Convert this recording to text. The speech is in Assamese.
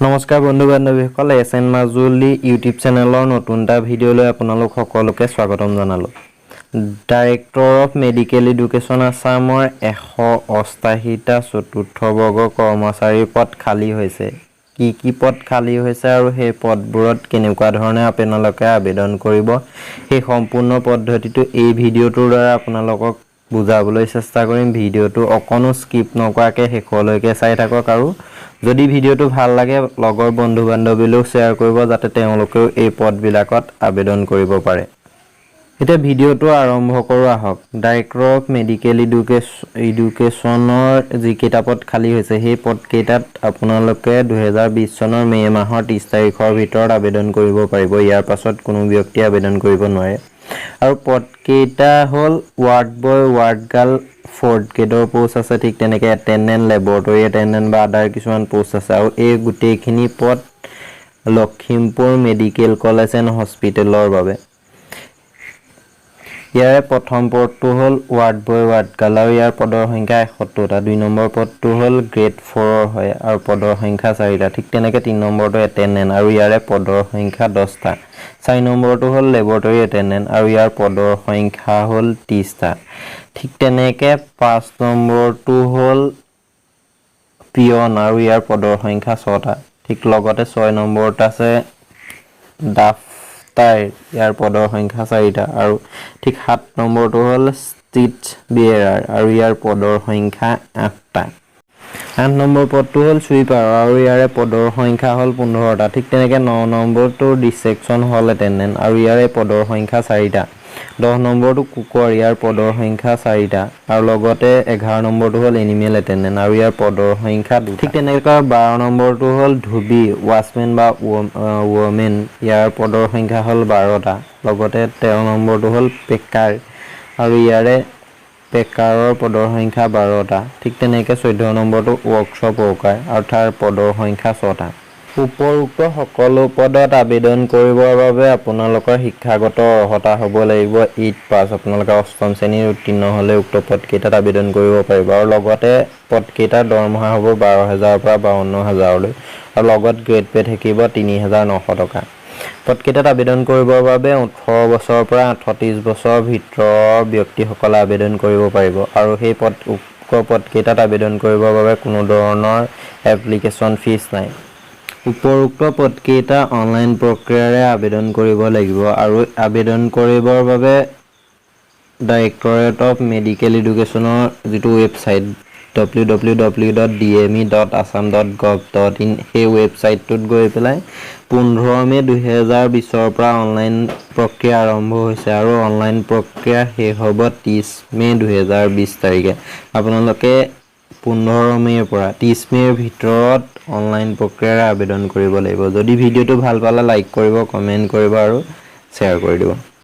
নমস্কাৰ বন্ধু বান্ধৱীসকল, এছ এন মাজুলী ইউটিউব চেনেলৰ নতুন এটা ভিডিঅ'লৈ আপোনালোক সকলোকে স্বাগতম জনালোঁ। ডাইৰেক্টৰ অফ মেডিকেল এডুকেশ্যন আছামৰ 188টা চতুৰ্থ বৰ্গৰ কৰ্মচাৰীৰ পদ খালী হৈছে। কি কি পদ খালী হৈছে আৰু সেই পদবোৰত কেনেকুৱা ধৰণে আপোনালোকে আবেদন কৰিব, সেই সম্পূৰ্ণ পদ্ধতিটো এই ভিডিঅ'টোৰ দ্বাৰা আপোনালোকক বুজাবলৈ চেষ্টা কৰিম। ভিডিঅ'টো অকণো স্কিপ নকৰাকৈ শেষলৈকে চাই থাকক আৰু যদি ভিডিঅ'টো ভাল লাগে, লগৰ বন্ধু বান্ধৱীলৈও শ্বেয়াৰ কৰিব, যাতে তেওঁলোকেও এই পদবিলাকত আবেদন কৰিব পাৰে। এতিয়া ভিডিঅ'টো আৰম্ভ কৰোঁ আহক। ডাইৰেক্টৰ অফ মেডিকেল এডুকেশ্যনৰ যিকেইটা পদ খালী হৈছে, সেই পদকেইটাত আপোনালোকে 2020 চনৰ মে' মাহৰ 30 তাৰিখৰ ভিতৰত আবেদন কৰিব পাৰিব। ইয়াৰ পাছত কোনো ব্যক্তিয়ে আবেদন কৰিব নোৱাৰে। আৰু পদকেইটা হ'ল ward boy, ward girl, fourth গ্ৰেডৰ post আছে। ঠিক তেনেকৈ এটেণ্ডেণ্ট, লেবৰেটৰী এটেণ্ডেণ্ট বা আদাৰ কিছুমান প'ষ্ট আছে। আৰু এই গোটেইখিনি পদ লখিমপুৰ মেডিকেল কলেজ এণ্ড হস্পিটেলৰ বাবে। ইয়াৰে প্ৰথম পদটো হ'ল ৱাৰ্ড বয়, ৱাৰ্ড গাৰ্ল আৰু ইয়াৰ পদৰ সংখ্যা 71টা। দুই নম্বৰ পদটো হ'ল গ্ৰেড ফ'ৰৰ হয় আৰু পদৰ সংখ্যা চাৰিটা। ঠিক তেনেকৈ তিনি নম্বৰটো এটেণ্ডেণ্ট আৰু ইয়াৰে পদৰ সংখ্যা 10টা। চাৰি নম্বৰটো হ'ল লেবৰেটৰী এটেণ্ডেণ্ট আৰু ইয়াৰ পদৰ সংখ্যা হ'ল 30টা। ঠিক তেনেকৈ পাঁচ নম্বৰটো হ'ল পিয়ন আৰু ইয়াৰ পদৰ সংখ্যা ছটা। ঠিক লগতে ছয় নম্বৰত আছে ড্ৰাফটাৰ, ইয়াৰ পদৰ সংখ্যা চাৰিটা। আৰু ঠিক সাত নম্বৰটো হ'ল ষ্ট্ৰীট বিয়েৰাৰ আৰু ইয়াৰ পদৰ সংখ্যা আঠটা। আঠ নম্বৰ পদটো হ'ল চুইপাৰ আৰু ইয়াৰে পদৰ সংখ্যা হ'ল 15টা। ঠিক তেনেকৈ ন নম্বৰটো ৰিচেপশ্যন হল এটেণ্ডেণ্ট আৰু ইয়াৰে পদৰ সংখ্যা চাৰিটা। 10 নম্বৰটো কুকৰ, ইয়াৰ পদৰ সংখ্যা চাৰিটা। আৰু লগতে 11 নম্বৰটো হ'ল এনিমেল এটেণ্ডেণ্ট আৰু ইয়াৰ পদৰ সংখ্যা দুটা। ঠিক তেনেকৈ 12 নম্বৰটো হ'ল ধুবি, ৱাচমেন বা ৱমেন, ইয়াৰ পদৰ সংখ্যা হ'ল 12টা। লগতে 13 নম্বৰটো হ'ল পেকাৰ আৰু ইয়াৰে পেকাৰৰ পদৰ সংখ্যা 12টা। ঠিক তেনেকৈ 14 নম্বৰটো ৱৰ্কশ্বপ ৱৰ্কাৰ আৰু তাৰ পদৰ সংখ্যা ছটা। উপৰোক্ত সকলো পদত আবেদন কৰিবৰ বাবে আপোনালোকৰ শিক্ষাগত অৰ্হতা হ'ব লাগিব এইট পাছ। আপোনালোকে অষ্টম শ্ৰেণীৰ উত্তীৰ্ণ হ'লে উক্ত পদকেইটাত আবেদন কৰিব পাৰিব। আৰু লগতে পদকেইটাৰ দৰমহা হ'ব 12 হেজাৰৰ পৰা 52 হাজাৰলৈ আৰু লগত গ্ৰেড পে' থাকিব 3900 টকা। পদকেইটাত আবেদন কৰিবৰ বাবে 18 বছৰৰ পৰা 38 বছৰৰ ভিতৰৰ ব্যক্তিসকলে আবেদন কৰিব পাৰিব। আৰু সেই পদ উক্ত পদকেইটাত আবেদন কৰিবৰ বাবে কোনো ধৰণৰ এপ্লিকেশ্যন ফিজ নাই। উপৰোক্ত পদকেইটা অনলাইন প্ৰক্ৰিয়াৰে আবেদন কৰিব লাগিব আৰু আবেদন কৰিবৰ বাবে ডাইৰেক্টৰেট অফ মেডিকেল এডুকেশ্যনৰ যিটো ৱেবছাইট www.dme.assam.gov.in, সেই ৱেবছাইটটোত গৈ পেলাই 15 মে' 2020ৰ পৰা অনলাইন প্ৰক্ৰিয়া আৰম্ভ হৈছে আৰু অনলাইন প্ৰক্ৰিয়া শেষ হ'ব 30 মে' 2020 তাৰিখে। আপোনালোকে 15 মে'ৰ পৰা 30 মে'ৰ ভিতৰত অনলাইন প্ৰক্ৰিয়াৰে আবেদন কৰিব লাগিব। যদি ভিডিঅ'টো ভাল পালে, লাইক কৰিব, কমেণ্ট কৰিব আৰু শ্বেয়াৰ কৰি দিব।